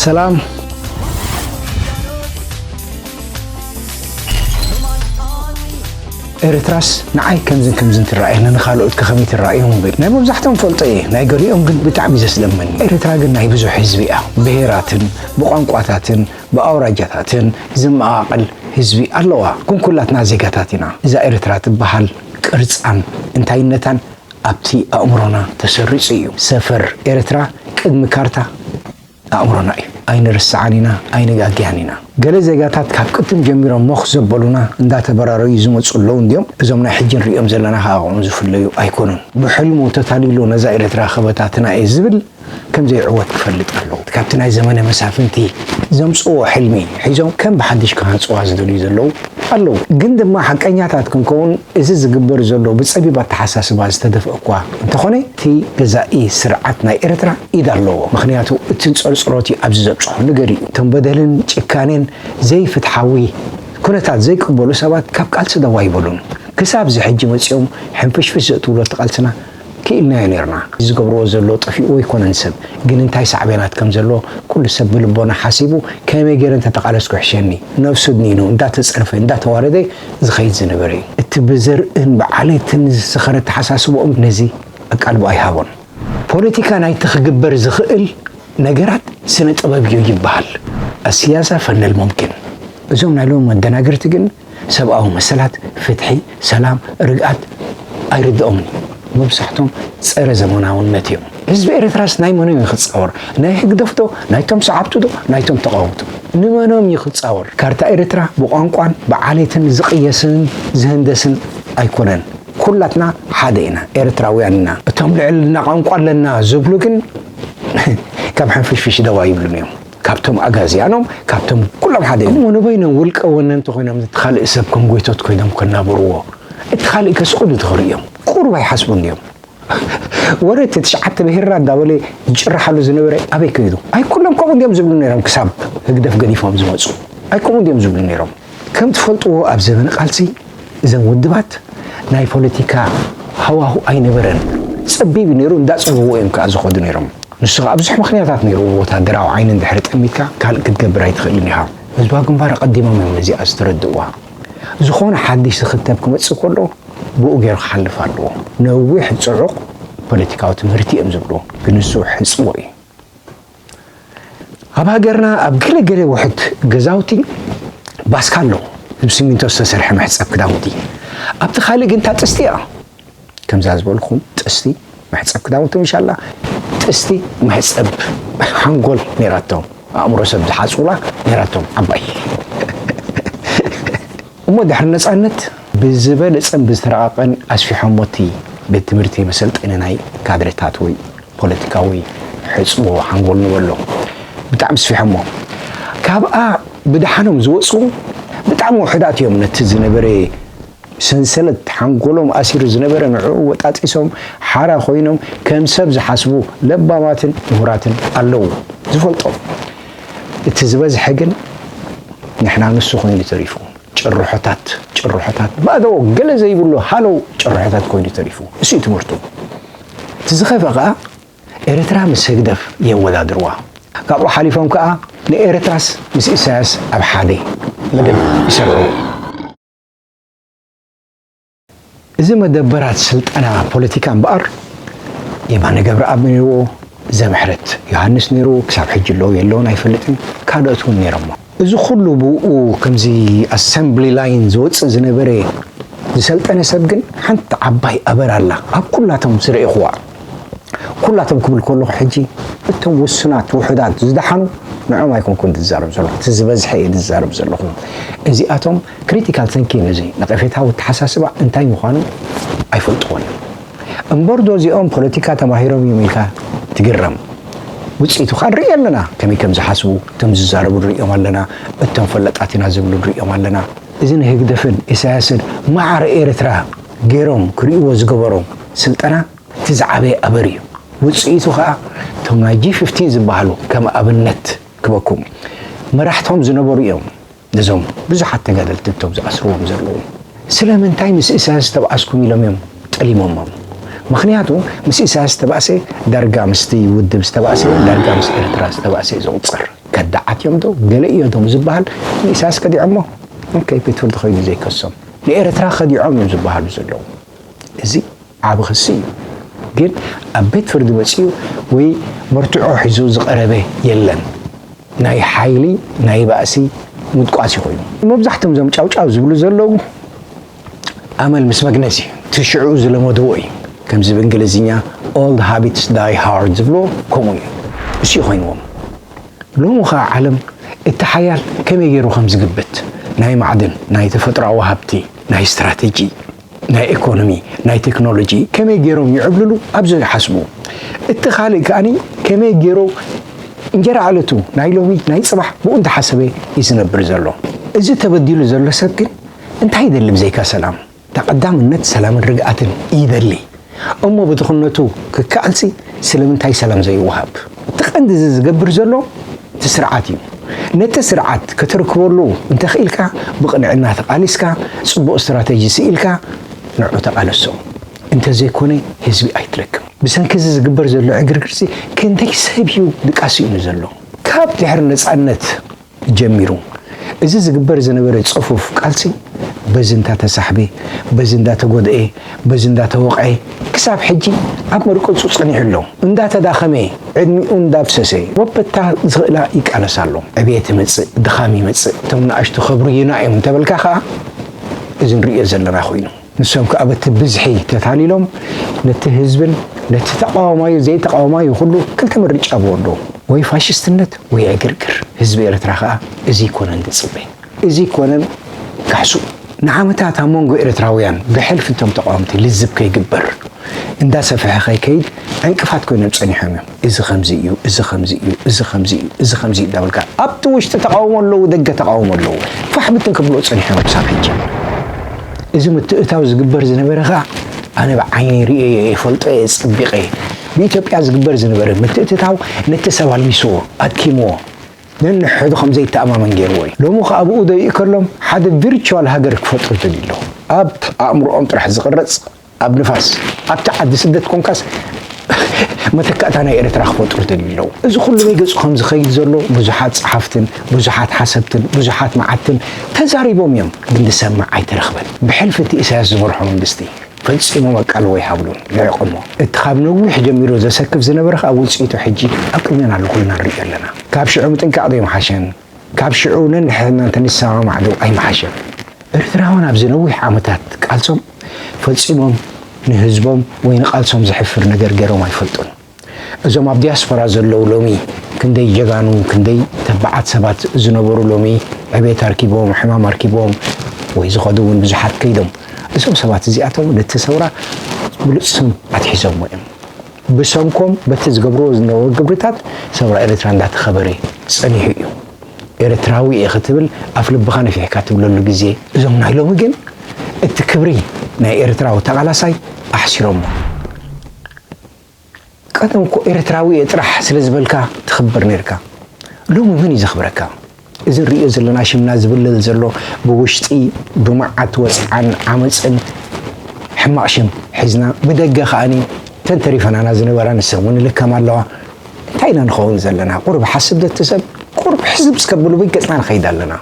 ሰላም። ኤርትራስ ንዓይ ከምዝን ከምዝን ትረኣየኒ፣ ንኻልኦት ከ ከመይ ትረኣዮም? እብል ናይ መብዛሕትኦም ፈልጦ እየ፣ ናይ ገሊኦም ግን ብጣዕሚ ዘስደምመኒ። ኤርትራ ግን ናይ ብዙሕ ህዝቢ እያ። ብሄራትን ብቋንቋታትን ብኣውራጃታትን ዝመቓቐል ህዝቢ ኣለዋ። ግን ኩላትና ዜጋታት ኢና። እዛ ኤርትራ ትበሃል ቅርጻን እንታይነታን ኣብቲ ኣእምሮና ተሰሪጹ እዩ። ሰፈር ኤርትራ ቅድሚ ካርታ ኣእምሮና እዩ። ኣይንርስዓን ኢና፣ ኣይንጋግያን ኢና። ገለ ዜጋታት ካብ ቅድም ጀሚሮም ሞኽ ዘበሉና እንዳተበራረዩ ዝመጹ ኣለዉ እንድዮም። እዞም ናይ ሕጂ ንርእዮም ዘለና ከኣ ኣብኦም ዝፍለዩ ኣይኮኑን። ብሕልሙ ተታሊሉ ነዛ ኤርትራ ክበታትና እየ ዝብል ከም ዘይዕወት ክፈልጥ ኣለዎ። ካብቲ ናይ ዘመነ መሳፍንቲ ዘምጽእዎ ሕልሚ ሒዞም ከም ብሓድሽ ክሃንጽዋ ዝደልዩ ዘለዉ ኣለዉ። ግን ድማ ሓቀኛታት ክንከውን እዚ ዝግበር ዘሎ ብጸቢብ ኣተሓሳስባ ዝተደፍአ እኳ እንተኾነ፣ እቲ ገዛኢ ስርዓት ናይ ኤርትራ ኢድ ኣለዎ። ምኽንያቱ እቲ ንጸርጽሮት እዩ ኣብዚ ዘብጽሖ። ንገሪኡ እቶም በደልን ጭካኔን ዘይፍትሓዊ ኩነታት ዘይቅበሉ ሰባት ካብ ቃልሲ ደው ኣይበሉን። ክሳብ እዚ ሕጂ መጺኦም ሕንፍሽፍሽ ዘእትውሉ እቲ ቃልስና ክኢልናዮ ነይርና። እዚ ዝገብርዎ ዘሎ ጠፊእዎ ኣይኮነን ሰብ፣ ግን እንታይ ሳዕቤናት ከም ዘሎ ኩሉ ሰብ ብልቦና ሓሲቡ ከመይ ገይረ እንተተቓለስኩ ይሕሸኒ፣ ነብሱ ድኒኑ እንዳተጸርፈ እንዳተዋረደ ዝኸይድ ዝነበረ እዩ። እቲ ብዘርእን ብዓሌትን ዝሰኸረ ኣተሓሳስብኦም ነዚ ኣቃልቦ ኣይሃቦን። ፖለቲካ ናይቲ ክግበር ዝኽእል ነገራት ስነ ጥበብ እዩ ይበሃል። ኣስያሳ ፈነል ሙምኪን። እዞም ናይ ሎሚ መደናገርቲ ግን ሰብኣዊ መሰላት፣ ፍትሒ፣ ሰላም፣ ርግኣት ኣይርድኦምን እዩ። መብዛሕቶም ጸረ ዘመናውነት እዮም። ህዝቢ ኤርትራስ ናይ መኖም እዩ ክጻወር? ናይ ህግደፍ ዶ? ናይቶም ሰዓብቱ ዶ? ናይቶም ተቓወምቱ? ንመኖም እዩ ክጻወር? ካርታ ኤርትራ ብቋንቋን ብዓሌትን ዝቕየስን ዝህንደስን ኣይኮነን። ኩላትና ሓደ ኢና፣ ኤርትራውያን ኢና። እቶም ልዕልና ቋንቋ ኣለና ዝብሉ ግን ካብ ሕንፍሽፍሽ ደው ኣይብሉን እዮም። ካብቶም ኣጋዝያኖም፣ ካብቶም ኩሎም ሓደ እዮም። እሞ ንበይኖም ውልቀ ወነንቲ ኮይኖም፣ እቲ ካልእ ሰብ ከም ጎይቶት ኮይኖም ከናብርዎ፣ እቲ ካልእ ከስቁዱ ትኽርእዮም። ቁሩብ ኣይሓስቡን ድዮም? ወረ እቲ ትሽዓተ ብሄርና እንዳበለ ዝጭርሓሉ ዝነበረ ኣበይ ከይዱ? ኣይኩሎም ከምኡ እንድዮም ዝብሉ ነይሮም፣ ክሳብ ህግደፍ ገዲፎም ዝመጹ። ኣይከምኡ እንድዮም ዝብሉ ነይሮም። ከም ትፈልጥዎ፣ ኣብ ዘበነ ቃልሲ እዘን ውድባት ናይ ፖለቲካ ሃዋሁ ኣይነበረን። ጸቢብ እዩ ነይሩ፣ እንዳጸበብዎ እዮም ከኣ ዝኸዱ ነይሮም። ንሱ ከኣ ብዙሕ ምኽንያታት ነይርዎ፣ ወታደራዊ ዓይኒ እንድሕሪ ጠሚትካ ካልእ ክትገብር ኣይትኽእልን ኢኻ። ህዝባዊ ግንባር ኣቐዲሞም እዮም ነዚኣ ዝተረድእዋ። ዝኾነ ሓድሽ ዝኽተብ ክመጽእ ከሎ ብኡ ገይሩ ክሓልፍ ኣለዎ። ነዊሕ ጽዑቕ ፖለቲካዊ ትምህርቲ እዮም ዝብልዎ፣ ግን ንሱ ሕጽቦ እዩ። ኣብ ሃገርና ኣብ ገለ ገለ ውሑድ ገዛውቲ ባስካ ኣሎ፣ ብሲሚንቶ ዝተሰርሐ መሕጸብ ክዳውንቲ። ኣብቲ ካልእ ግን እታ ጥስቲ እያ። ከምዛ ዝበልኩም ጥስቲ መሕጸብ ክዳውንቲ ምሻላ፣ ጥስቲ መሕጸብ ሓንጎል ነይራቶም፣ ኣእምሮ ሰብ ዝሓጽቡላ ነይራቶም ዓባይ። እሞ ድሕሪ ነጻነት ብዝበለጸን ብዝተረቓቐን ኣስፊሖሞ እቲ ቤት ትምህርቲ መሰልጠኒ ናይ ካድረታት ወይ ፖለቲካዊ ሕጽቦ ሓንጎል ንበሎ ብጣዕሚ ኣስፊሖሞ። ካብኣ ብደሓኖም ዝወጹ ብጣዕሚ ውሑዳት እዮም። ነቲ ዝነበረ ሰንሰለት ሓንጎሎም ኣሲሩ ዝነበረ ንዕኡ ወጣጢሶም ሓራ ኮይኖም ከም ሰብ ዝሓስቡ ለባማትን ምሁራትን ኣለዉ ዝፈልጦም። እቲ ዝበዝሐ ግን ንሕና ንሱ ኮይኑ ተሪፉ። ጭርሖታት፣ ጭርሖታት፣ ባዶ ገለ ዘይብሉ ሃለው ጭርሖታት ኮይኑ ተሪፉ። እሱ እዩ ትምህርቱ። እቲ ዝኸፍአ ከኣ ኤርትራ ምስ ህግደፍ የወዳድርዋ። ካብኡ ሓሊፎም ከኣ ንኤርትራስ ምስ ኢሳያስ ኣብ ሓደ መደብ ይሰርዑ። እዚ መደበራት ስልጠና ፖለቲካ እምበኣር የማነ ገብረኣብ ነይርዎ፣ ዘምሕረት ዮሃንስ ነይርዎ፣ ክሳብ ሕጂ ኣለዉ የለውን ኣይፈልጥን፣ ካልኦት እውን ነይሮሞ። እዚ ኩሉ ብኡ ከምዚ ኣሰምብሊ ላይን ዝወጽእ ዝነበረ ዝሰልጠነ ሰብ ግን ሓንቲ ዓባይ ኣበር ኣላ፣ ኣብ ኩላቶም ዝረኤኹዋ። ኩላቶም ክብል ከለኹ ሕጂ እቶም ውሱናት ውሑዳት ዝደሓኑ ንዕኦም ኣይኮንኩን ዝዛረብ ዘለኹ፣ እቲ ዝበዝሐ እየ ዝዛረብ ዘለኹ። እዚኣቶም ክሪቲካል ቲንኪንግ፣ እዚ ነቐፌታዊ ኣተሓሳስባ እንታይ ምዃኑ ኣይፈልጥዎን እዮም። እምበር ዶ እዚኦም ፖለቲካ ተማሂሮም እዮም ኢልካ ትግረም። ውፅኢቱ ከዓ ንርኢ ኣለና፣ ከመይ ከም ዝሓስቡ እቶም ዝዛረቡ ንሪኦም ኣለና፣ እቶም ፈለጣት ኢና ዝብሉ ንሪኦም ኣለና። እዚ ንህግደፍን ኢሳያስን ማዕረ ኤርትራ ገይሮም ክርእይዎ ዝገበሮም ስልጠና እቲ ዝዓበየ ኣበር እዩ። ውፅኢቱ ከዓ እቶም ናይ ጂ ፊፍቲን ዝበሃሉ ከም ኣብነት ክበኩም መራሕቶም ዝነበሩ እዮም። ነዞም ብዙሓት ተጋደልቲ እቶም ዝኣስርዎም ዘለዉ ስለምንታይ ምስ ኢሳያስ ዝተባኣስኩም ኢሎም እዮም ጠሊሞሞም። ምኽንያቱ ምስ ኢሳያስ ዝተባእሰ ዳርጋ ምስቲ ውድብ ዝተባእሰ፣ ዳርጋ ምስ ኤርትራ ዝተባእሰ እዩ ዝቑጸር። ከዳዓት እዮም ዶ ገለ እዮም ዶ ዝበሃል ንኢሳያስ ከዲዖሞ። ኦኬ፣ ቤት ፍርዲ ኸይዱ ዘይከሶም ንኤርትራ ከዲዖም እዮም ዝበሃሉ ዘለዉ። እዚ ዓቢ ክሲ እዩ። ግን ኣብ ቤት ፍርዲ መጺኡ ወይ መርትዖ ሒዙ ዝቐረበ የለን። ናይ ሓይሊ ናይ ባእሲ ምጥቋስ ይኾይኑ። መብዛሕትኦም እዞም ጫውጫው ዝብሉ ዘለዉ ኣመል ምስ መግነዝ እዩ። ትሽዑ ዝለመድዎ እዩ። ከምዚ ብእንግሊዝኛ old habits die hard ዝብልዎ ከምኡ እዩ። እሱ ይኾይንዎም። ሎሚ ኸዓ ዓለም እቲ ሓያል ከመይ ገይሩ ከም ዝግብት ናይ ማዕድን ናይ ተፈጥሮኣዊ ሃብቲ ናይ ስትራቴጂ ናይ ኢኮኖሚ ናይ ቴክኖሎጂ ከመይ ገይሮም ይዕብልሉ ኣብዞ ይሓስቡ። እቲ ካልእ ከኣኒ ከመይ ገይሩ እንጀራ ዕለቱ ናይ ሎሚ ናይ ጽባሕ ብኡ እንዳሓሰበ እዩ ዝነብር ዘሎ። እዚ ተበዲሉ ዘሎ ሰብ ግን እንታይ ይደሊ ብዘይካ ሰላም? ተቐዳምነት ሰላምን ርግኣትን ይደሊ እሞ ብድኽነቱ ክከኣልሲ ስለምንታይ ሰላም ዘይወሃብ? እቲ ቀንዲ እዚ ዝገብር ዘሎ እቲ ስርዓት እዩ። ነቲ ስርዓት ከተርክበሉ እንተኽኢልካ ብቕንዕና ተቓሊስካ ጽቡቕ ስትራተጂ ስኢልካ ንዑ ተቓለሶ። እንተዘይኮነ ህዝቢ ኣይትረክም። ብሰንኪ እዚ ዝግበር ዘሎ ዕግርግርሲ ክንደይ ሰብ እዩ ድቃስ ይእኑ ዘሎ ካብ ድሕሪ ነጻነት ጀሚሩ እዚ ዝግበር ዝነበረ ጽፉፍ ቃልሲ በዚ እንዳተሳሕበ በዚ እንዳተጎድኤ በዚ እንዳተወቕዐ ክሳብ ሕጂ ኣብ መርቀጹ ጸኒሑ ኣሎ። እንዳተዳኸመ ዕድሚኡ እንዳፍሰሰ ወበታ ዝኽእላ ይቃለስ ኣሎ። ዕብየት ይመጽእ ድኻም ይመጽእ እቶም ንኣሽቱ ከብርዩና እዮም እንተበልካ ከኣ እዚ ንርእዮ ዘለና ኮይኑ ንሶም ከኣ በቲ ብዝሒ ተታሊሎም ነቲ ህዝብን ነቲ ተቃዋማዩ ዘይተቃዋማዩ ኩሉ ክልተ ምርጫ ብወዶ ወይ ፋሽስትነት ወይ ዕግርግር ህዝቢ ኤርትራ ከኣ እዚ ይኮነን ዝጽበ እዚ ይኮነን ካሕሱ ንዓመታት ኣብ መንጎ ኤርትራውያን ብሕልፊ እቶም ተቃወምቲ ልዝብ ከይግበር እንዳሰፍሐ ከይከይድ ዕንቅፋት ኮይኖም ጸኒሖም እዮም። እዚ ከምዚ እዩ፣ እዚ ከምዚ እዩ፣ እዚ ከምዚ እዩ፣ እዚ ከምዚ እዩ እንዳበልካ ኣብቲ ውሽጢ ተቃውሞ ኣለዉ፣ ደገ ተቃውሞ ኣለዉ። ፋሕ ብትን ክብልዎ ጸኒሖም ክሳብ ሕጂ። እዚ ምትእታው ዝግበር ዝነበረ ከኣ ኣነ ብዓይነይ ርእየዮ እየ፣ ይፈልጦ እየ፣ ጸቢቐ እየ። ብኢትዮጵያ ዝግበር ዝነበረ ምትእትታው ነቲ ሰብ ኣልሚስዎ፣ ኣድኪምዎ፣ ነንሕዱ ከም ዘይተኣማመን ገይርዎ እዩ። ሎሚ ከኣ ብኡ ደይኡ ከሎም ሓደ ቪርቹዋል ሃገር ክፈጥሩ ደልዩ ኣለዉ። ኣብ ኣእምሮኦም ጥራሕ ዝቕረጽ ኣብ ንፋስ ኣብቲ ዓዲ ስደት ኮንካስ መተካእታ ናይ ኤርትራ ክፈጥሩ ደልዩ ኣለዉ። እዚ ኩሉ በይ ገጹ ከም ዝኸይድ ዘሎ ብዙሓት ጸሓፍትን ብዙሓት ሓሰብትን ብዙሓት መዓትን ተዛሪቦም እዮም፣ ግን ዝሰምዕ ኣይተረኽበን። ብሕልፊ እቲ ኢሳያስ ዝመርሖ መንግስቲ ፈጺሞም ኣቃልቦ ይሃብሉን ልዕቆሞ። እቲ ካብ ነዊሕ ጀሚሩ ዘሰክፍ ዝነበረ ከኣ ውጽኢቱ ሕጂ ኣብ ቅድሜና ኣሎ፣ ኩልና ንርእዮ ኣለና። ካብ ሽዑ ምጥንቃቕ ዶ ይመሓሸን? ካብ ሽዑ ነንሕድና እንተንሰማማዕ ዶ ኣይመሓሸን? ኤርትራውያን ኣብዚ ነዊሕ ዓመታት ቃልሶም ፈጺሞም ንህዝቦም ወይ ንቓልሶም ዘሕፍር ነገር ገይሮም ኣይፈልጡን። እዞም ኣብ ዲያስፖራ ዘለዉ ሎሚ ክንደይ ጀጋኑ ክንደይ ተባዓት ሰባት ዝነበሩ ሎሚ ዕቤት ኣርኪቦም ሕማም ኣርኪቦም ወይ ዝኸዱ እውን ብዙሓት ከይዶም። እዞም ሰባት እዚኣቶም ነቲ ሰውራ ብሉፅ ስም ኣትሒዞሞ እዮም። ብሰንኮም በቲ ዝገብርዎ ዝነበሩ ግብርታት ሰውራ ኤርትራ እንዳተኸበረ ጸኒሑ እዩ። ኤርትራዊ እየ ክትብል ኣፍ ልብኻ ነፊሕካ ትብለሉ ግዜ። እዞም ናይ ሎሚ ግን እቲ ክብሪ ናይ ኤርትራዊ ተቓላሳይ ኣሕሲሮሞ። ቀደም እኮ ኤርትራዊ እየ ጥራሕ ስለ ዝበልካ ትኽበር ነርካ። ሎሚ መን እዩ ዘኽብረካ? እዚ ንርእዮ ዘለና ሽምና ዝብለል ዘሎ ብውሽጢ ብመዓት ወጽዓን ዓመጽን ሕማቕ ሽም ሒዝና ብደገ ከኣኒ ተንተሪፈናና ዝነበራ ንሰን እውን ልከም ኣለዋ። እንታይ ኢና ንኸውን ዘለና? ቁሩብ ሓስብ ደቲ ሰብ ቁሩብ ሕዝብ እስከብሉ በይ ገጽና ንኸይድ ኣለና።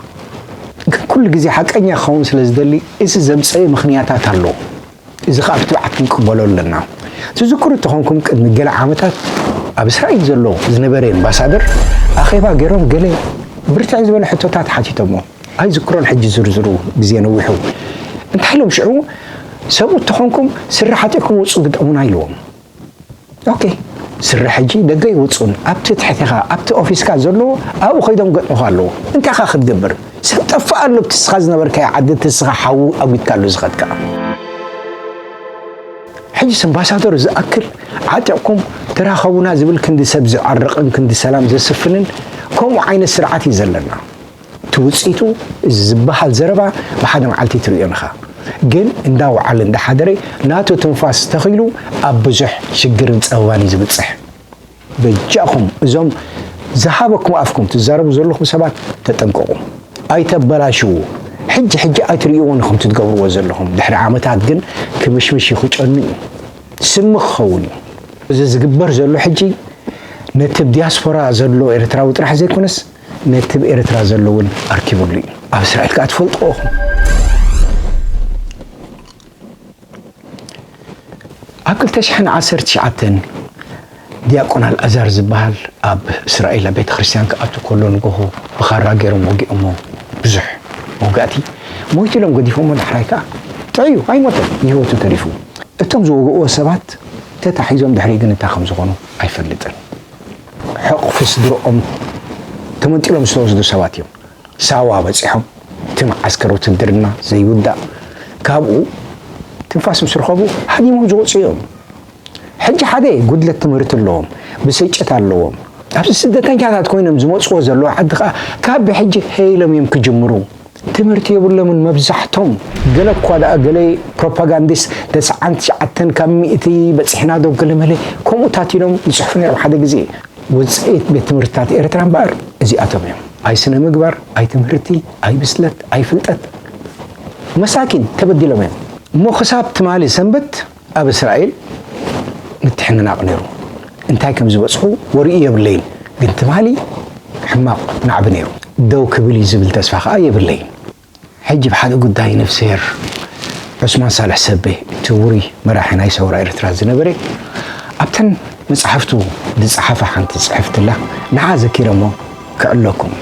ግን ኩሉ ግዜ ሓቀኛ ክኸውን ስለ ዝደሊ እዚ ዘምጸየ ምኽንያታት ኣለዎ። እዚ ኸኣ ብትብዓት ክንቅበሎ ኣለና። ትዝክሩ እንተኾንኩም ቅድሚ ገለ ዓመታት ኣብ እስራኤል ዘሎ ዝነበረ ኣምባሳደር ኣኼባ ገይሮም ገለ ብርትዕ ዝበለ ሕቶታት ሓቲቶሞ። ኣይዝክሮን ሕጂ ዝርዝሩ ግዜ ነዊሑ። እንታይ ኢሎም ሽዑ ሰብኡ እንተኾንኩም ስረ ሓጢእኩም ውጹ ግጠሙና ኢልዎም። ኦኬ ስረ ሕጂ ደገ ይውጹን ኣብቲ ትሕቴኻ ኣብቲ ኦፊስካ ዘለዎ ኣብኡ ከይዶም ገጥሙኻ ኣለዉ። እንታይ ኢኻ ክትገብር? ሰብ ጠፍእ ኣሎ ኣብቲ እስኻ ዝነበርካዮ ዓዲ እቲ እስኻ ሓዊ ኣጒድካሉ ዝኸድካ። ሕጂስ ኣምባሳደር ዝኣክል ዓጢቕኩም ተራኸቡና ዝብል ክንዲ ሰብ ዝዓርቕን ክንዲ ሰላም ዘስፍንን ከምኡ ዓይነት ስርዓት እዩ ዘለና። እቲ ውፅኢቱ እዚ ዝበሃል ዘረባ ብሓደ መዓልቲ ትርእዮን ኢኻ። ግን እንዳወዓለ እንዳሓደረ ናቱ ትንፋስ ተኺሉ ኣብ ብዙሕ ሽግርን ፀበባን እዩ ዝብፅሕ። በጃኹም እዞም ዝሃበኩም ኣፍኩም ትዛረቡ ዘለኹም ሰባት ተጠንቀቑ። ኣይተበላሽዉ። ሕጂ ሕጂ ኣይትርእይዎን ኢኹም ትትገብርዎ ዘለኹም። ድሕሪ ዓመታት ግን ክምሽምሽ እዩ፣ ክጨኑ እዩ። ስሚ ክኸውን እዩ። እዚ ዝግበር ዘሎ ሕጂ ነቲ ብ ዲያስፖራ ዘሎ ኤርትራዊ ጥራሕ ዘይኮነስ ነቲ ብኤርትራ ዘሎ እውን ኣርኪብሉ እዩ። ኣብ እስራኤል ከኣ ትፈልጥዎ ኢኹም። ኣብ ክልተ ሽሕን ዓሰርተ ትሽዓተን ዲያቆን ኣልኣዛር ዝበሃል ኣብ እስራኤል ኣብ ቤተ ክርስቲያን ክኣቱ ከሎ ንጎሆ ብኻራ ገይሮም ወጊኦሞ። ብዙሕ መውጋእቲ ሞይቱ ኢሎም ገዲፎሞ። ዳሕራይ ከኣ ጥዕዩ ኣይሞተን፣ ብህይወቱ ተሪፉ። እቶም ዝወግእዎ ሰባት ተታሒዞም ድሕሪ ግን እንታይ ከም ዝኾኑ ኣይፈልጥን። ሕቕፊ ስድርኦም ተመንጢሎም ዝተወስዱ ሰባት እዮም። ሳዋ በጺሖም እቲ መዓስከር ውትድርና ዘይውዳእ ካብኡ ትንፋስ ምስ ረኸቡ ሃዲሞም ዝወፁ እዮም። ሕጂ ሓደ ጉድለት ትምህርቲ ኣለዎም፣ ብስጭት ኣለዎም። ኣብዚ ስደተኛታት ኮይኖም ዝመፅዎ ዘለዉ ዓዲ ከዓ ካብ ብሕጂ ሄይሎም እዮም ክጅምሩ። ትምህርቲ የብሎምን መብዛሕቶም። ገለ እኳ ደኣ ገለ ፕሮፓጋንዲስት ተስዓን ትሽዓተን ካብ ሚእቲ በፂሕና ዶ ገለ መለ ከምኡታት ኢሎም ይፅሕፉ ነይሮም ሓደ ግዜ። ውፅኢት ቤት ትምህርትታት ኤርትራ እምበኣር እዚኣቶም እዮም። ኣይ ስነ ምግባር፣ ኣይ ትምህርቲ፣ ኣይ ብስለት፣ ኣይ ፍልጠት። መሳኪን ተበዲሎም እዮም። እሞ ክሳብ ትማሊ ሰንበት ኣብ እስራኤል ምትሕንናቕ ነይሩ። እንታይ ከም ዝበፅሑ ወርኡ የብለይን፣ ግን ትማሊ ሕማቕ ናዕቢ ነይሩ። ደው ክብል እዩ ዝብል ተስፋ ከዓ የብለይን። ሕጂ ብሓደ ጉዳይ ነፍስሄር ዑስማን ሳልሕ ሰቤ፣ እቲ ውሩይ መራሒ ናይ ሰውራ ኤርትራ ዝነበረ፣ ኣብተን መጻሕፍቱ ዝጸሓፋ ሓንቲ ጽሕፍትላ ንዓ ዘኪረሞ ክዕለኩም።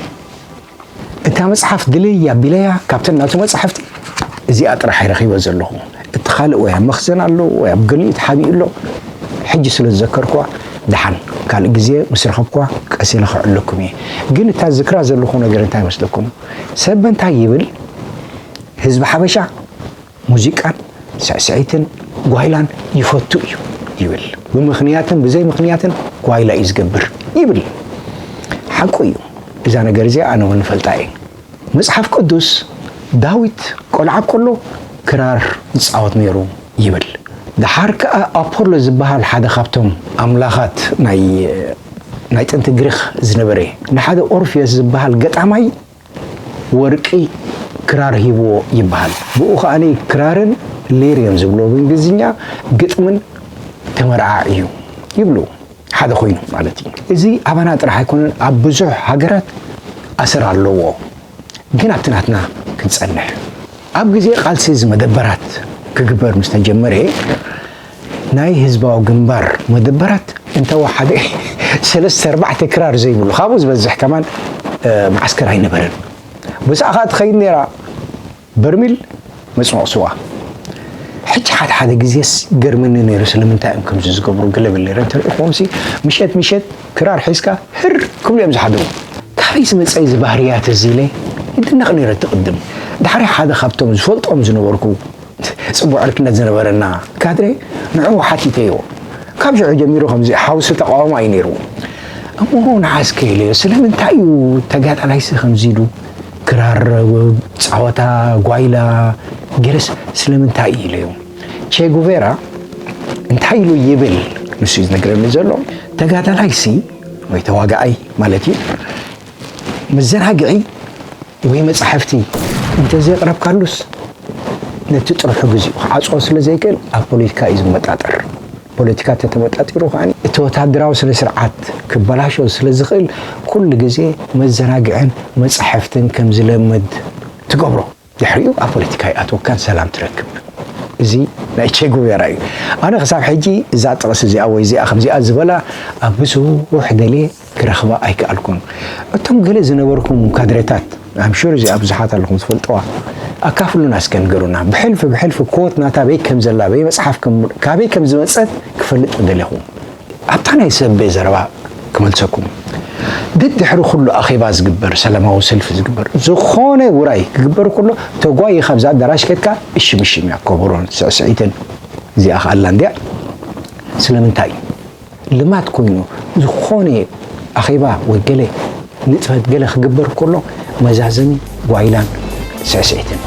እታ መጽሓፍ ድልይ ኣቢለያ ካብተን ናቱ መጻሕፍቲ እዚኣ ጥራሕ ኣይረኺበ ዘለኹ። እቲ ካልእ ወይ ኣብ መኽዘን ኣሎ ወይ ኣብ ገሊኡ ተሓቢኡ ኣሎ። ሕጂ ስለ ዝዘከርኩዋ ደሓን ካልእ ግዜ ምስ ረኸብኩዋ ቀስ ኢለ ክዕለኩም እየ። ግን እታ ዝክራ ዘለኹ ነገር እንታይ ይመስለኩም? ሰብ እንታይ ይብል? ህዝቢ ሓበሻ ሙዚቃን ስዕስዒትን ጓይላን ይፈቱ እዩ ይብል። ብምኽንያትን ብዘይ ምኽንያትን ጓይላ እዩ ዝገብር ይብል። ሓቁ እዩ። እዛ ነገር እዚኣ ኣነ እውን እፈልጣ እየ። መጽሓፍ ቅዱስ ዳዊት ቆልዓ ከሎ ክራር ይጻወት ነይሩ ይብል። ደሓር ከኣ ኣፖሎ ዝበሃል ሓደ ካብቶም ኣምላኻት ናይ ናይ ጥንቲ ግሪኽ ዝነበረ ንሓደ ኦርፊዮስ ዝበሃል ገጣማይ ወርቂ ክራር ሂብዎ ይበሃል። ብኡ ከኣ ክራርን ሊርየም ዝብሎ ብእንግሊዝኛ ግጥምን ተመርዓዕ እዩ ይብሉ። ሓደ ኮይኑ ማለት እዩ። እዚ ኣባና ጥራሕ ኣይኮነን፣ ኣብ ብዙሕ ሃገራት ኣሰር ኣለዎ። ግን ኣብቲ ናትና ክንጸንሕ። ኣብ ግዜ ቃልሲ እዚ መደበራት ክግበር ምስ ተጀመረ ናይ ህዝባዊ ግንባር መደበራት እንተወሓደ ሰለስተ ኣርባዕተ ክራር ዘይብሉ፣ ካብኡ ዝበዝሕ ከማን እ፣ መዓስከር ኣይነበረን። ብሳዕ ከኣ ትኸይድ ነይራ በርሚል መጽሞቕ ስዋ። ሕጂ ሓደ ሓደ ግዜስ ይገርመኒ ነይሩ፣ ስለምንታይ እዮም ከምዚ ዝገብሩ ገለ ብል ነይረ። እንተሪእኹምሲ ምሸት ምሸት ክራር ሒዝካ ህር ክብሉ እዮም ዝሓድሩ። ካበይ ዝመጸ እዚ ባህርያት እዚ ኢለ ይድነቕ ነይረ እቲ ቅድም። ድሕሪ ሓደ ካብቶም ዝፈልጦም ዝነበርኩ ጽቡቕ ዕርክነት ዝነበረና ካድሬ ንዕኡ ሓቲተዮ። ካብ ሽዑ ጀሚሩ ከምዚ ሓውሲ ተቃውሞ እዩ ነይሩ። እሞ ንዓስከ ኢለዮ፣ ስለምንታይ እዩ ተጋዳላይሲ ከምዚ ኢሉ ክራር፣ ጸወታ፣ ጓይላ ገለስ ስለምንታይ እዩ ኢለዮ። ቼ ጉቬራ እንታይ ኢሉ ይብል ንሱ እዩ ዝነግረኒ ዘሎ። ተጋዳላይሲ ወይ ተዋጋኣይ ማለት እዩ መዘናግዒ ወይ መጻሕፍቲ እንተዘየቕረብካሉስ ነቲ ጥርሑ ግዚኡ ክዓጽዎ ስለ ዘይክእል ኣብ ፖለቲካ እዩ ዝመጣጠር። ፖለቲካ ተተመጣጢሩ ከኣ እቲ ወታደራዊ ስነ ስርዓት ክበላሾ ስለ ዝኽእል ኩሉ ግዜ መዘናግዕን መጻሕፍትን ከም ዝለምድ ትገብሮ። ድሕሪኡ ኣብ ፖለቲካ ይኣትወካን ሰላም ትረክብ። እዚ ናይ ቼ ጉቬራ እዩ። ኣነ ክሳብ ሕጂ እዛ ጥቕሲ እዚኣ ወይ እዚኣ ከምዚኣ ዝበላ ኣብ ብዙሕ ደልየ ክረኽባ ኣይከኣልኩን። እቶም ገለ ዝነበርኩም ካድሬታት ኣምሹር እዚኣ ብዙሓት ኣለኹም ትፈልጥዋ። ኣካፍሉና እስከ ንገሩና። ብሕልፊ ብሕልፊ ኮት ናታ በይ ከም ዘላ በይ መጽሓፍ ከም- ካበይ ከም ዝመጸት ክፈልጥ ደለኹ። ኣብታ ናይ ሰቤ ዘረባ ክመልሰኩም። ደድሕሪ ኩሉ ኣኼባ ዝግበር ሰላማዊ ሰልፊ ዝግበር ዝኾነ ውራይ ክግበር ከሎ ተጓይ ካብዛ ኣዳራሽ ከድካ እሺ ምሽም እያ ከበሮን ስዕስዒትን እዚኣ ከኣላ እንድያ። ስለምንታይ ልማድ ኮይኑ ዝኾነ ኣኼባ ወይ ገለ ንጥፈት ገለ ክግበር ከሎ መዛዘሚ ጓይላን ስዕስዒትን።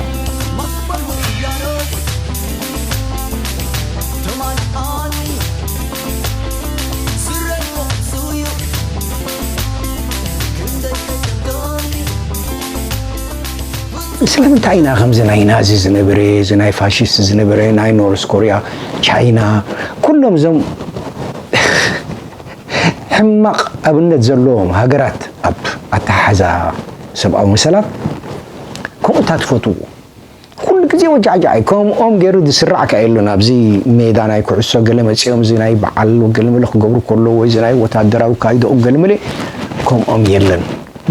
ስለምንታይ ኢና ከምዚ ናይ ናዚ ዝነበረ እዚ ናይ ፋሽስት ዝነበረ ናይ ኖርስ ኮርያ ቻይና ኩሎም እዞም ሕማቕ ኣብነት ዘለዎም ሃገራት ኣብ ኣተሓ ሓዛ ሰብኣዊ መሰላት ከምኡ እታ ትፈትዎ ኩሉ ግዜ ወጃዕጃዕ እዩ። ከምኦም ገይሩ ዝስራዕ ከ የሎን። ኣብዚ ሜዳ ናይ ኩዕሶ ገለ መጺኦም፣ እዚ ናይ በዓል ገለመለ ክገብሩ ከለዉ፣ ወይ እዚ ናይ ወታደራዊ ካይድኦም ገለመለ፣ ከምኦም የለን።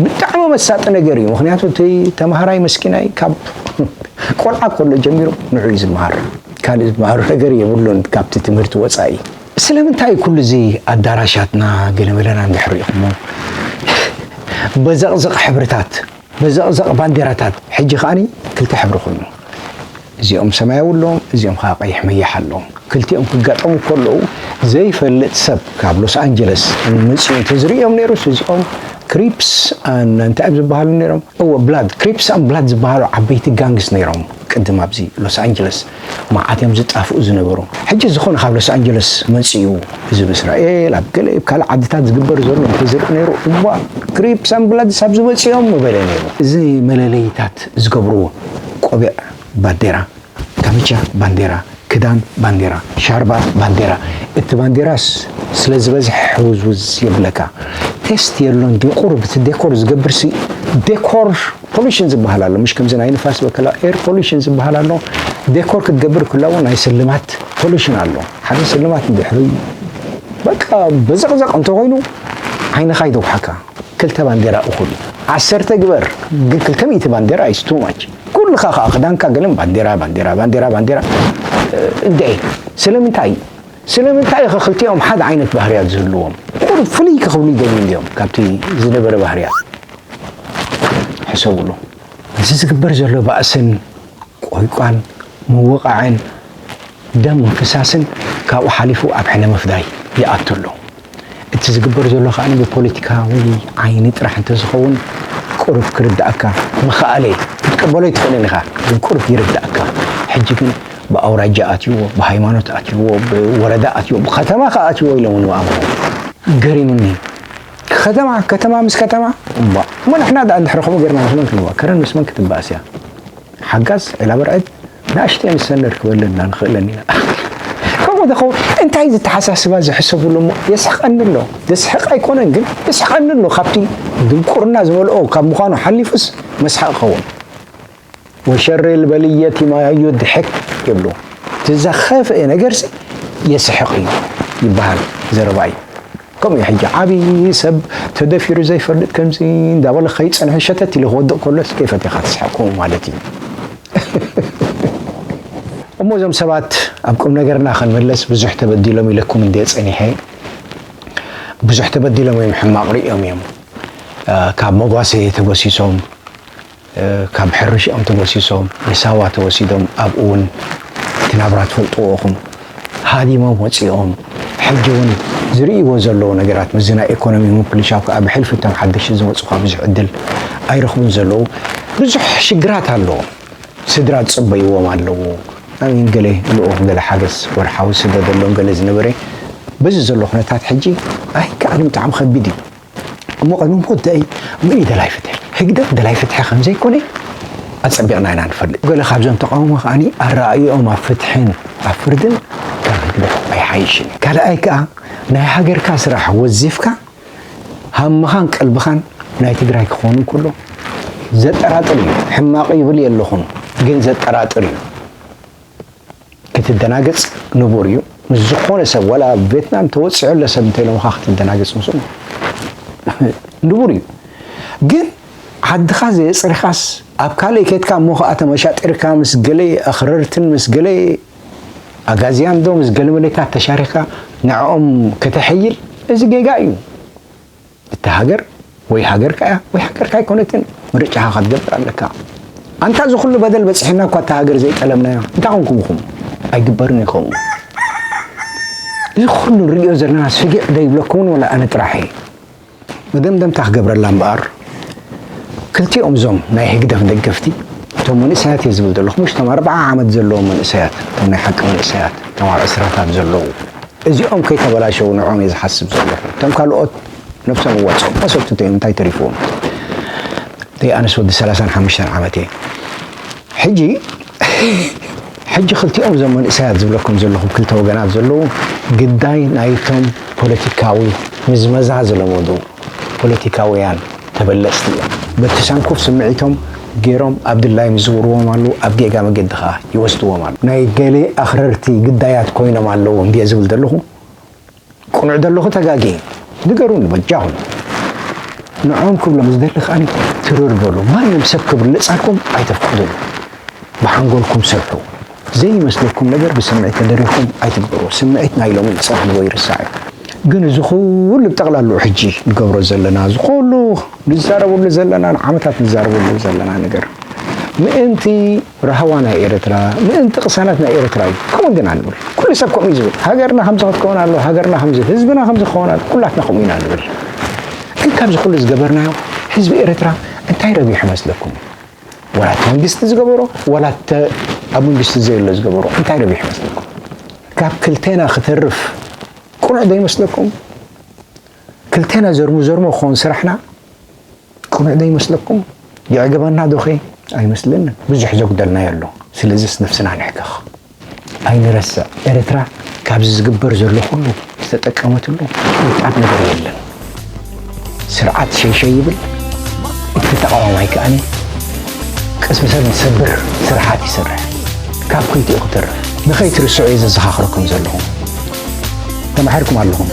ብጣዕሚ መሳጢ ነገር እዩ። ምኽንያቱ እቲ ተምሃራይ መስኪናይ ካብ ቆልዓ ከሎ ጀሚሩ ንዑ እዩ ዝመሃር። ካልእ ዝመሃሮ ነገር የብሉን ካብቲ ትምህርቲ ወጻኢ። ስለምንታይ ኩሉ እዚ ኣዳራሻትና ገለመለና እንድሕር ርኢኹሞ፣ በዘቕዘቕ ሕብርታት፣ በዘቕዘቕ ባንዴራታት፣ ሕጂ ከኣኒ ክልተ ሕብሪ ኮይኑ፣ እዚኦም ሰማያዊ ኣለዎም፣ እዚኦም ከኣ ቀይሕ መያሕ ኣለዎም። ክልቲኦም ክጋጠሙ ከለዉ ዘይፈልጥ ሰብ ካብ ሎስ ኣንጀለስ መጺኡ እንተዝርእዮም ነይሩስ፣ እዚኦም ክሪፕስ ኣን እንታይ እዮም ዝበሃሉ ነይሮም? እወ፣ ብላድ፣ ክሪፕስ ኣን ብላድ ዝበሃሉ ዓበይቲ ጋንግስ ነይሮም። ቅድም ኣብዚ ሎስ ኣንጀለስ መዓት እዮም ዝጣፍኡ ዝነበሩ። ሕጂ ዝኾነ ካብ ሎስ ኣንጀለስ መጺኡ፣ እዚ ኣብ እስራኤል፣ ኣብ ገለ፣ ኣብ ካልእ ዓድታት ዝግበር ዘሎ እንተዝርኢ ነይሩ፣ እዋ፣ ክሪፕስ ኣን ብላድስ ኣብዚ መጺኦም ምበለ ነይሩ። እዚ መለለይታት ዝገብርዎ ቆቢዕ ባንዴራ፣ ካምቻ ባንዴራ፣ ክዳን ባንዴራ፣ ሻርባ ባንዴራ። እቲ ባንዴራስ ስለ ዝበዝሐ ሕውዝውዝ የብለካ። ቴስት የሎን ድዩ? ቁሩብ እቲ ዴኮር ዝገብርሲ፣ ዴኮር ፖሉሽን ዝበሃል ኣሎ። ምሽ ከምዚ ናይ ንፋስ በከላ ኤር ፖሉሽን ዝበሃል ኣሎ። ዴኮር ክትገብር ከላ እውን ናይ ስልማት ፖሉሽን ኣሎ። ሓደ ስልማት እንድሕሪ በቃ በዘቕዘቕ እንተኾይኑ ዓይንኻ ይደጉሓካ። ክልተ ባንዴራ እኹል እዩ። ዓሰርተ ግበር፣ ግን ክልተ ሚእቲ ባንዴራ is too much። ኩልኻ ኸኣ ክዳንካ ገለን ባንዴራ፣ ባንዴራ፣ ባንዴራ፣ ባንዴራ። እ፣ እንዴ፣ ስለምንታይ? ስለምንታይ ኢኸ ክልቲኦም ሓደ ዓይነት ባህርያት ዝህልዎም? ቁሩብ ፍልይ ክኽብሉ ይደልዩ እንድዮም ካብቲ ዝነበረ ባህርያት። ሕሰብሉ። እዚ ዝግበር ዘሎ ባእስን ቆይቋን ምውቓዕን ደም ምፍሳስን ካብኡ ሓሊፉ ኣብ ሕነ ምፍዳይ ይኣቱ ኣሎ። እቲ ዝግበር ዘሎ ከኣ ብፖለቲካዊ ዓይኒ ጥራሕ እንተዝኸውን ቁሩብ ክርድኣካ ምኽኣለ፣ ክትቅበሎ ኣይትኽእልን ኢኻ፣ ግን ቁሩብ ይርድኣካ። ሕጂ ግን ብኣውራጃ ኣትይዎ፣ ብሃይማኖት ኣትይዎ፣ ብወረዳ ኣትይዎ፣ ብከተማ ከኣ ኣትይዎ ኢሎም እውን ይኣምሩ። ገሪሙኒ። ከተማ፣ ከተማ ምስ ከተማ፣ እምቧ። እሞ ንሕና ደኣ እንድሕር ከምኡ ጌርና ምስ መን ክንዋእ? ከረን ምስ መን ክትበኣስ እያ? ሓጋዝ ዒላ በርዕድ ንኣሽተይ ንሰን ነርክበለን ኢና ንኽእለን ኢና። ከምኡ ተኸው እንታይ ዝተሓሳስባ ዝሕሰብሉ እሞ የስሕቐኒ ኣሎ። ዘስሕቕ ኣይኮነን ግን የስሕቐኒ ኣሎ። ካብቲ ድንቁርና ዝመልኦ ካብ ምዃኑ ሓሊፉስ መስሓቕ ኸውን። ወሸሪ ልበልየቲ ማ ዩድሕክ ይብሉ። እቲ ዘኸፍአ ነገርሲ የስሕቕ እዩ ይበሃል ዘረባ እዩ። ከምኡ እዩ ሕጂ ዓብዪ ሰብ ተደፊሩ ዘይፈልጥ ከምዚ እንዳበለ ከይጸንሐ ሸተት ኢሉ ክወድቕ ከሎስ ከይፈቴኻ ትስሕቕ ከምኡ ማለት እዩ። እሞ እዞም ሰባት ኣብ ቁም ነገርና ክንምለስ ብዙሕ ተበዲሎም ኢለኩም እንድየ ጸኒሐ። ብዙሕ ተበዲሎም እዮም፣ ሕማቕ ርእዮም እዮም። እ፣ ካብ መጓሰ ተጎሲሶም፣ እ፣ ካብ ሕርሽኦም ተጎሲሶም ንሳዋ ተወሲዶም ኣብኡ እውን እቲ ናብራ ትፈልጥዎ ኢኹም። ሃዲሞም ወፂኦም። ሕጂ እውን ዝርእይዎ ዘለዉ ነገራት ምስዚ ናይ ኢኮኖሚ ምብልሻው ከዓ ብሕልፊ እቶም ሓደሽቲ ዝመፁ ከዓ ብዙሕ ዕድል ኣይረኽቡን ዘለዉ። ብዙሕ ሽግራት ኣለዎም። ስድራ ዝፅበይዎም ኣለዉ። ኣሚን ገለ ልኡኽ ገለ ሓገዝ ወርሓዊ ስደደሎም ገለ ዝነበረ በዚ ዘሎ ኩነታት ሕጂ ኣይከኣልን፣ ብጣዕሚ ከቢድ እዩ። እሞ ቅድሚ ሞት ደኣይ መን እዩ ደላይ ፍትሒ? ህግደፍ ደላይ ፍትሒ ከም ዘይኮነ ኣጸቢቕና ኢና ንፈልጥ። ገለ ካብዞም ተቃውሞ ከኣኒ ኣረኣእይኦም ኣብ ፍትሕን ኣብ ፍርድን ካብ ህግደፍ ኣይሓይሽን እዩ። ካልኣይ ከኣ ናይ ሃገርካ ስራሕ ወዚፍካ ሃምኻን ቀልብኻን ናይ ትግራይ ክኾን እንከሎ ዘጠራጥር እዩ። ሕማቕ ይብል የለኹን፣ ግን ዘጠራጥር እዩ። ክትደናገጽ ንቡር እዩ። ምስ ዝኾነ ሰብ፣ ዋላ ኣብ ቬትናም ተወጺዑ ኣሎ ሰብ እንተኢሎምኻ ክትደናገጽ ምስኡ ንቡር እዩ። ግን ዓድኻ ዘየጽሪኻስ ኣብ ካልእ ኬድካ እሞ ኸኣ ተመሻጢርካ ምስ ገለ ኣኽረርትን ምስ ገለ ኣጋዝያን ዶ ምስ ገለ መለታት ተሻሪኽካ ንዕኦም ከተሐይል፣ እዚ ጌጋ እዩ። እታ ሃገር ወይ ሃገርካ እያ ወይ ሃገርካ ኣይኮነትን። ምርጫኻ ክትገብር ኣለካ። ኣንታ እዚ ኩሉ በደል በጺሕና እኳ እታ ሃገር ዘይጠለብናያ እንታይ ኮንኩም ኢኹም? ኣይግበርን እዩ ከምኡ። እዚ ኩሉ ንርእዮ ዘለና ስጊዕ ዶ ይብለኩምን ወላ ኣነ ጥራሕ እየ? መደምደምታ ክገብረላ እምበኣር፣ ክልቲኦም እዞም ናይ ህግደፍ ደገፍቲ፣ እቶም መንእሰያት እየ ዝብል ዘለኹ፣ ምሽ እቶም ኣርብዓ ዓመት ዘለዎም መንእሰያት፣ እቶም ናይ ሓቂ መንእሰያት፣ እቶም ኣብ ዕስራታት ዘለዉ፣ እዚኦም ከይተበላሸዉ ንዕኦም እየ ዝሓስብ ዘለኹ። እቶም ካልኦት ነብሶም ይዋፅኦም። መሰብትቶ እዮም፣ እንታይ ተሪፍዎም? ደይ ኣነስ ወዲ ሰላሳን ሓሙሽተን ዓመት እየ። ሕጂ፣ ሕጂ ክልቲኦም እዞም መንእሰያት ዝብለኩም ዘለኹ ክልተ ወገናት ዘለዉ ግዳይ ናይቶም ፖለቲካዊ ምዝመዛ ዝለመዱ ፖለቲካውያን ተበለጽቲ እዮም። በቲ ሰንኩፍ ስምዒቶም ገይሮም ኣብ ድላዮም ይዝውርዎም ኣለዉ፣ ኣብ ጌጋ መገዲ ኸኣ ይወስድዎም ኣለዉ። ናይ ገሌ ኣኽረርቲ ግዳያት ኮይኖም ኣለዉ እንድየ ዝብል ዘለኹ፣ ቅኑዕ ዘለኹ ተጋግየ። ንገሩኒ በጃኹም። ንዕኦም ክብሎም ዝደሊ ከኣ ትርር በሉ። ማንም ሰብ ክብለጻኩም ኣይተፍቅዱሉ። ብሓንጎልኩም ስርሑ። ዘይመስለኩም ነገር ብስምዒት ተደሪኹም ኣይትግበሩ። ስምዒት ናይ ሎሚ ጽባሕ ንጎ ይርሳዕ እዩ። ግን እዚ ኩሉ ብጠቕላላኡ ሕጂ ንገብሮ ዘለና፣ እዚ ኩሉ ንዛረበሉ ዘለና፣ ንዓመታት ንዛረበሉ ዘለና ነገር ምእንቲ ራህዋ ናይ ኤርትራ፣ ምእንቲ ቅሳነት ናይ ኤርትራ እዩ። ከምኡ ግን ኣንብል። ኩሉ ሰብ ከምኡ እዩ ዝብል። ሃገርና ከምዚ ክትከውን ኣለዋ፣ ሃገርና ከምዚ፣ ህዝብና ከምዚ ክኸውን ኣለዎ፣ ኩላትና ከምኡ ኢና ንብል። ግን ካብዚ ኩሉ ዝገበርናዮ ህዝቢ ኤርትራ እንታይ ረቢሑ መስለኩም? ዋላ እቲ መንግስቲ ዝገበሮ፣ ዋላ እቲ ኣብ መንግስቲ ዘየሎ ዝገበሮ እንታይ ረቢሑ መስለኩም? ካብ ክልቴና ክተርፍ ቅኑዕ ዶ ይመስለኩም? ክልቴና ዘርሙ ዘርሞ ክኸውን ስራሕና ቅኑዕ ዶ ይመስለኩም? የዕግበና ዶኸ? ኣይመስለንን። ብዙሕ ዘጉደልናዮ ኣሎ። ስለዚስ ነፍስና ንሕከኽ። ኣይንረስዕ፣ ኤርትራ ካብዚ ዝግበር ዘሎ ኩሉ ዝተጠቀመትሉ ቅንጣብ ነገር የለን። ስርዓት ሸይሸይ ይብል፣ እቲ ተቓዋማይ ከኣ ቀስሚ ሰብ ዝሰብር ስርሓት ይሰርሕ። ካብ ኩይትኡ ክተርፍ። ንኸይትርስዑ እየ ዘዘኻኽረኩም ዘለኹ። ተማሒርኩም ኣለኹም።